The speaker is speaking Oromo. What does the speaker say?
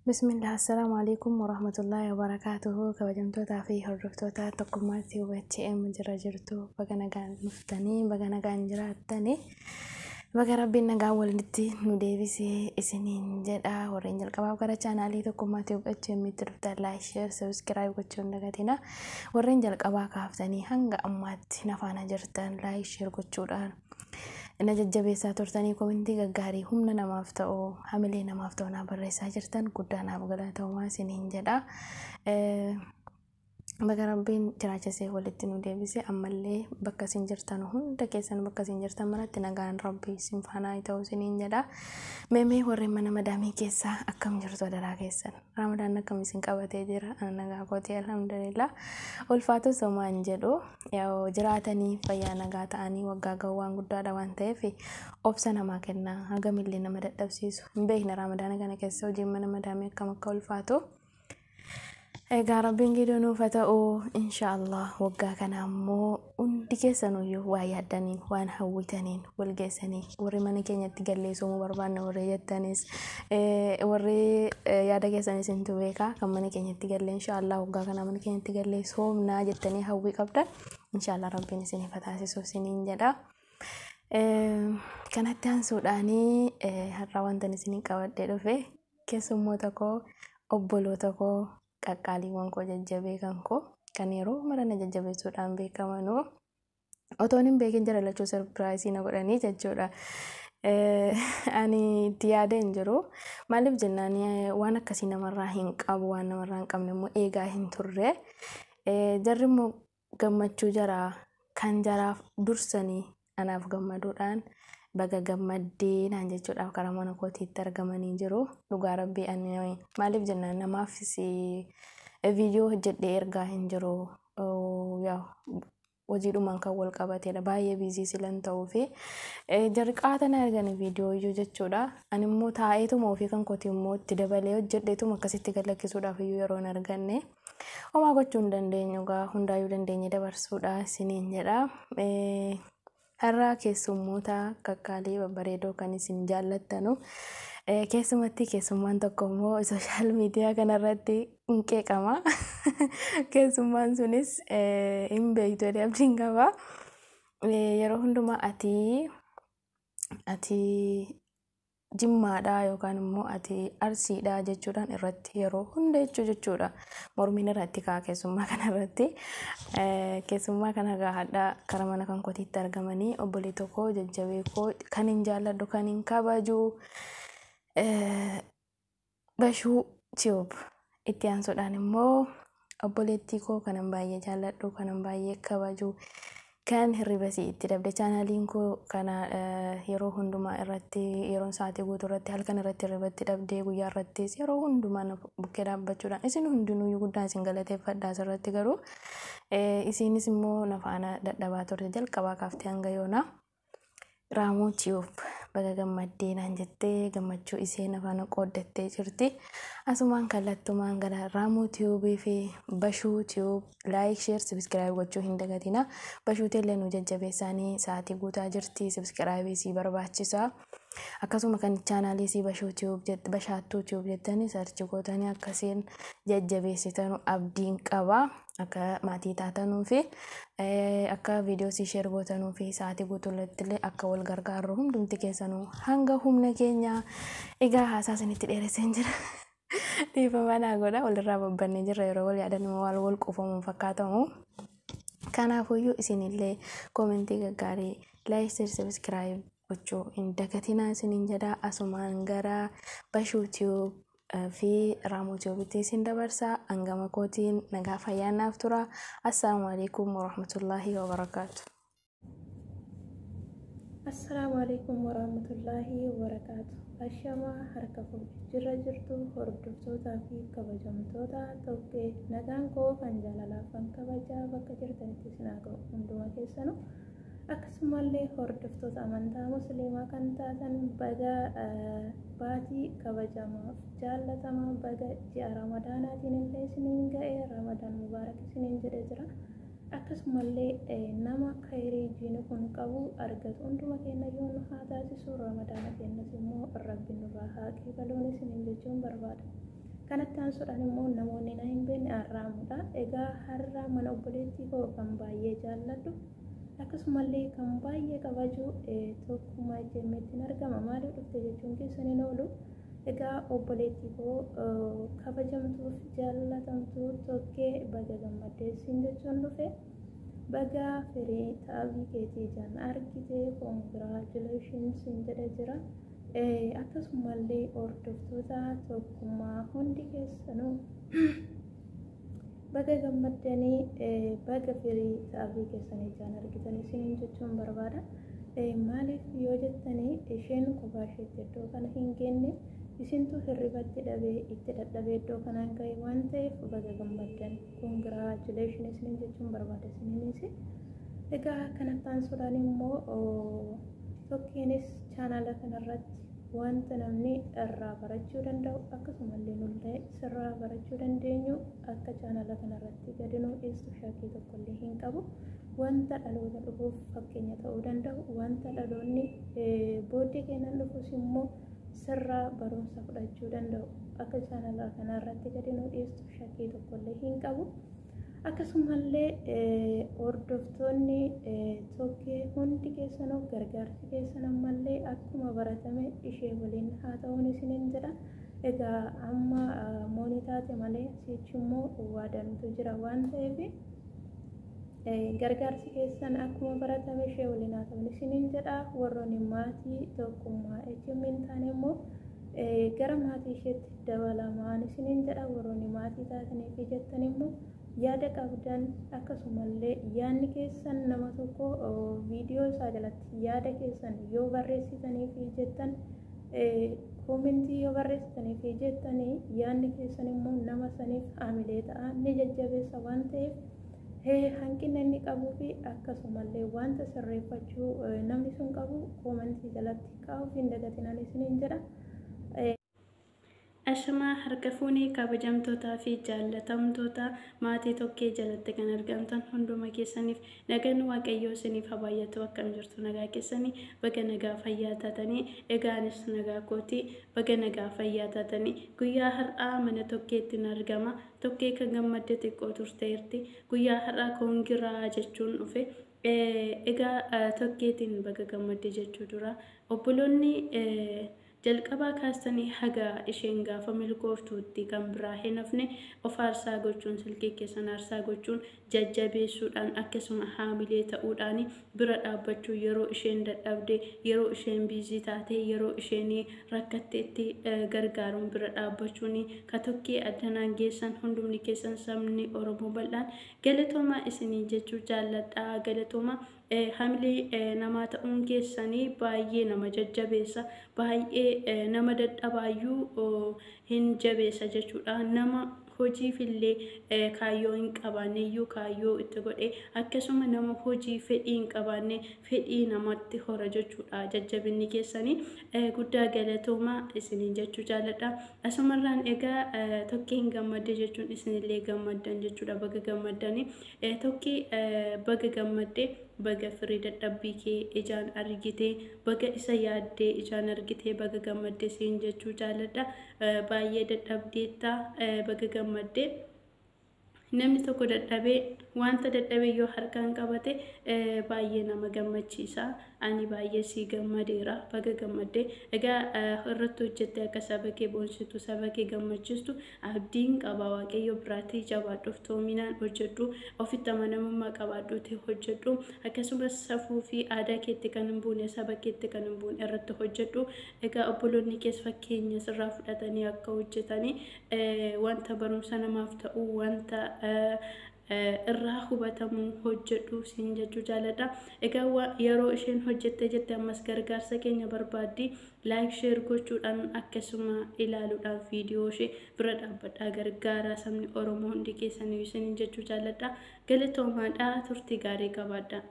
Bismillah, assalaamu alaikum warahmatullaahi wabarakaatuhu. Kabajamtootaa fi hordoftoota Tokkummaatti HM jira jirtu, baga nagaan dhuftanii, baga nagaan jiraattanii, baga Rabbiin nagaan walitti nu deebisee isiniin jedha. Warreen jalqabaaf gara chaanaalii Tokkummaatti HM itti dhuftan, like, share, subscribe gochuun dagatina. Warreen jalqabaa kaaftanii hanga ammaatti nafaana jirtan, like, share gochuudhaan na jajjabeessaa turtanii, komentii gaggaarii humna namaaf ta'u, hamilee namaaf ta'u naa barreessaa jirtan, guddaa naaf galatoomaa isiniin jedha. Baga Rabbiin jiraachisee walitti nu deebise. Ammallee bakka isin jirtan hunda keessan, bakka isin jirtan maratti nagaan Rabbii isin faanaa ta'u isiniin jedha. Meemee warreen mana madaamii keessaa akkam jirtu? Adaraa keessan, Ramadaan akkam isin qabatee jira? Ana nagaa kooti, alhamdulillah. Ulfaatu somaan jedhu, yoo jiraatanii fayyaa nagaa ta'anii waggaa ga'u waan guddaadha waan ta'eef obsa namaa kenna. Hagamillee nama dadhabsiisu hin beekna, Ramadaana kana keessa hojiin mana madaamii akkam akka ulfaatu. Egaa Rabbiin gidduu nuuf haa ta'u, inshaallah. Waggaa kana ammoo hundi keessanuyyuu waan yaaddaniin, waan hawwitaniin wal geessanii, warri mana keenyatti gallee soomuu barbaanna warri jettanis, warri yaada keessanis intu beekaa, kan mana keenyatti gallee inshaallah waggaa kana mana keenyatti gallee soomnaa jettanii hawwii qabdan, inshaallah Rabbiin isiniif haa taasisu isiniin jedha. Kanatti aansuudhaanii har'a wanta isinii qabadhee dhufe keessummoota koo, obboloota koo qaqqaaliiwwan koo, jajjabee kan koo, kan yeroo mara na jajjabeessuudhaan beekamanuu, otoon hin beekin jara lachuu surprise na godhanii jechuudha. Ani itti yaadee hin jiru. Maaliif jennaan, waan akkasii namarraa hin qabu, waan namarraa hin qabne immoo eegaa hin turre. Jarri immoo gammachuu jaraa kan jaraaf dursanii anaaf gammaduudhaan baga gammaddee naan jechuudhaaf karaa mana kootiitti argamanii jiru. Dhugaa Rabbii, ani maaliif jennaan namaafis viidiyoo hojjedhee ergaa hin jiru. Hojiidhumaan kan wal qabatedha. Baay'ee busy silan ta'uu fi jarri qaata na ergani viidiyoo iyyuu jechuudha. Ani immoo taa'eetuma ofii kan kooti immoo itti dabalee hojjedheetuma akkasitti gad lakkisuudhaaf iyyuu yeroo hin arganne. Homaa gochuu hin dandeenyu gaa, hundaayyuu dandeenye dabarsuudha isiniin jedha. Har'a keessummoota qaqqaalii babbareedoo kan isin jaallattanu, keessumatti keessummaan tokko immoo social media kanarratti hin qeeqama. Keessummaan sunis hin beektu jedhee abdiin qaba. Yeroo hundumaa ati Jimmaadha yookaan immoo ati Arsiidha jechuudhaan irratti yeroo hunda jechuudha. Mormiin irratti ka'a keessummaa kanarratti. Keessummaa kana gahaadha karaa mana kan kootiitti argamanii, obboleettii tokko, jajjabee koo, kan hin jaalladhu, kan hin kabaju, Bashuu Tube. Itti aansuudhaan immoo obboleettii koo kanan baay'ee jaalladhu, kanan baay'ee kabaju, kan hirriba isii itti dhabde, chaanaaliin koo kana yeroo hundumaa irratti, yeroon sa'aatii guutuu irratti, halkan irratti hirriba itti dhabdee, guyyaa irrattis yeroo hundumaa na bukkee dhaabbachuudhaan, isin hundinuyyuu guddaan isin galateeffadha. Asirratti garuu isinis immoo na faana dadhabaa turte jalqabaa kaaftee hanga yoonaa. Raamuu Tube baga gammaddee naan jettee gammachuu ishee na faana qooddattee jirti. Asumaan kallattumaan gara Raamuu Tube fi Bashuu Tube, like, share, subscribe gochuu hin dagatina. Bashuutillee nu jajjabeessaanii sa'aatii guutaa jirti, subscribe sii barbaachisa. Akkasuma kan chaanaalii sii Bashuu Tube, Bashaattuu Tube jettanii search gootanii akkasiin jajjabeessitanu abdiin qaba. Akka maatii taatanuu fi akka viidiyoo sii share gootanuu fi sa'aatii guutuulatti illee akka wal gargaarru hundumti keessanuu hanga humna keenya. Egaa haasaa isinitti dheeresseen jira. Dhiifama naa godha, walirraa babbannee jirra, yeroo wal yaadannu waan wal quufamuun fakkaatamu. Kanaafuyyuu isinillee koomentii gaggaarii, like, share, subscribe gochuu hin dagatinaa isiniin jedha. Asumaan gara Bashuu Tube fi Raamuu Tube isin dabarsa. Hangama kootiin nagaa fayyaa naaf tura. Assalaamu alaikum warahmatullaahi wabarakaatu. Assalaamu alaikum warahmatullaahi wabarakaatu. Ashamaa, harka fuudhe, jirra jirtu hordoftootaa fi kabajamtoota tokkee, nagaan koo kan jaalalaaf kan kabajaa bakka jirtanitti isin haa ga'u hunduma keessanuu. Akkasumallee hordoftoota amantaa Musliimaa kan taatan, baga baatii kabajamaaf jaallatamaa, baga ji'a Ramadaanaatiin illee isiniin ga'e, Ramadaan mubaarak isiniin jedhee jira. Akkasumallee nama khayrii jiini kun qabu argatu hunduma keenya yoo nu haa taasisu, Ramadaana keenyas immoo Rabbi nurraa haa qeebaluun isiniin jechuun barbaada. Kanatti aansuudhaan immoo namoonni na hin beekne arraamuudha. Egaa har'a mana obboleettii koo kan baay'ee jaalladhu akkasumallee kan baay'ee kabaju Tokkummaa Ejjeemmeettiin argama. Maaliif dhufte jechuun keessan hin oolu. Egaa obboleettii koo kabajamtuuf jaallatamtuu Tokkee baga gammaddee siin jechuun dhufe. Baga firii ta'abii keetii ijaan argite, congratulations siin jedhe jira. Akkasumallee hordoftoota Tokkummaa hundi keessanuu baga gammaddanii, baga firii ta'abii keessanii ijaan argitanii isiniin jechuun barbaada. Maaliif yoo jettanii, isheen kophaa isheetti iddoo kana hin geenne, isintu hirribatti dhabee itti dadhabee iddoo kanaan ga'e waan ta'eef baga gammaddan, congratulations isiniin jechuun barbaada isiniinis. Egaa kanatti aansuudhaan immoo Tokkeenis chaanaala kanarratti wanta namni irraa barachuu danda'u, akkasumallee nullee sirraa barachuu dandeenyu akka chaanaala kanarratti gadi nuu dhiistu shakkii tokkollee hin qabu. Wanta dhaloota dhufuuf fakkeenya ta'uu danda'u, wanta dhaloonni booddee kennan dhufus immoo sirraa barumsa fudhachuu danda'u akka chaanaala kanarratti gadi nuu dhiistu shakkii tokkollee hin qabu. Akkasumallee hordoftoonni Tokkee hundi keessanuu gargaarsi keessan ammallee akkuma baratame ishee waliin haa ta'uun isiniin jedha. Egaa amma moonii taate malee sichi immoo waadanutu jira waan ta'eef gargaarsi keessan akkuma baratame ishee waliin haa ta'uun isiniin jedha. Warroonni maatii Tokkummaa HM hin taane immoo gara maatii isheetti dabalamaan isiniin jedha. Warroonni maatii taatanii fi jettan immoo yaada qabdan, akkasumallee yaadni keessan nama tokko viidiyoo isaa jalatti yaada keessan yoo barreessitanii fi jettan, koomentii yoo barreessitanii fi jettanii, yaadni keessan immoo nama saniif haamilee ta'a, ni jajjabeessa waan ta'eef hanqina inni qabuu fi akkasumallee wanta sirreeffachuu namni sun qabu koomentii jalatti kaa'uuf hin dagatinaan isiniin jedha. Ashamaa harka fuunee, kabajamtootaa fi jaallatamtoota maatii Tokkee jalatti kan argamtan hunduma keessaniif nagaan Waaqayyoo isiniif haa baay'atu. Akkam jirtu? Nagaa keessanii? Baga nagaa fayyaa taatanii. Egaanis nagaa kooti, baga nagaa fayyaa taatanii. Guyyaa har'aa mana Tokkeetti argama. Tokkee kan gammadde xiqqoo turteerti. Guyyaa har'aa congra jechuun dhufe. Egaa Tokkeetiin baga gammadde jechuu dura, obboloonni jalqabaa kaastanii haga isheen gaafa milkooftuutti kan biraa hin hafne of aarsaa gochuun, silkii keessan aarsaa gochuun, jajjabeessuudhaan, akkasuma haamilee ta'uudhaan bira dhaabbachuu, yeroo isheen dadhabde, yeroo isheen busy taate, yeroo isheen rakkatteetti gargaaruun bira dhaabbachuun ka Tokkee addanaan geessan hundumni keessan, sabni Oromoo bal'aan galatoomaa isinii jechuu jaalladha. Galatooma. Hamilee namaa ta'uun keessanii baay'ee nama jajjabeessa, baay'ee nama dadhabaayyuu hin jabeessa jechuudha. Nama hojiifillee kaayyoo hin qabaanne iyyuu kaayyoo itti godhe, akkasuma nama hojii fedhii hin qabaanne fedhii namatti hora jechuudha. Jajjabinni keessanii guddaa, galatoomaa isiniin jechuu jaalladha. Asumarraan egaa Tokkeen gammadde jechuun isinillee gammaddan jechuudha. Baga gammaddanii. Tokkee, baga gammadde, baga firii dadhabbii kee ijaan argite, baga isa yaaddee ijaan argite, baga gammadde siin jechuu jaalladha. Baay'ee dadhabdeetta, baga gammadde. Namni tokko dadhabee, wanta dadhabee yoo harkaan qabate baay'ee nama gammachiisa. Ani baay'ee sii gammadeera, baga gammadde. Egaa irratti hojjette akka saba kee boonsitu, saba kee gammachiistu abdiin qaba Waaqayyo biraatii. Jabaadhuuf toominaan hojjedhu, ofitti amanamummaa qabaadhuuti hojjedhu. Akkasumas safuu fi aadaa keetti kan hin buune, saba keetti kan hin buune irratti hojjedhu. Egaa obboloonni kees fakkeenya sirraa fudhatanii akka hojjetanii wanta barumsa namaaf ta'u, wanta irraa hubatamu hojjedhu siin jechuu jaaladha. Egaa yeroo isheen hojjette jette ammas gargaarsa keenya barbaaddi. Like, share gochuudhaan, akkasuma ilaaluudhaan viidiyoo ishee bira dhaabbadhaa, gargaaraa sabni Oromoo hundi keessanii isiniin jechuu jaaladha. Galatoomaadha, turtii gaarii qabaadha.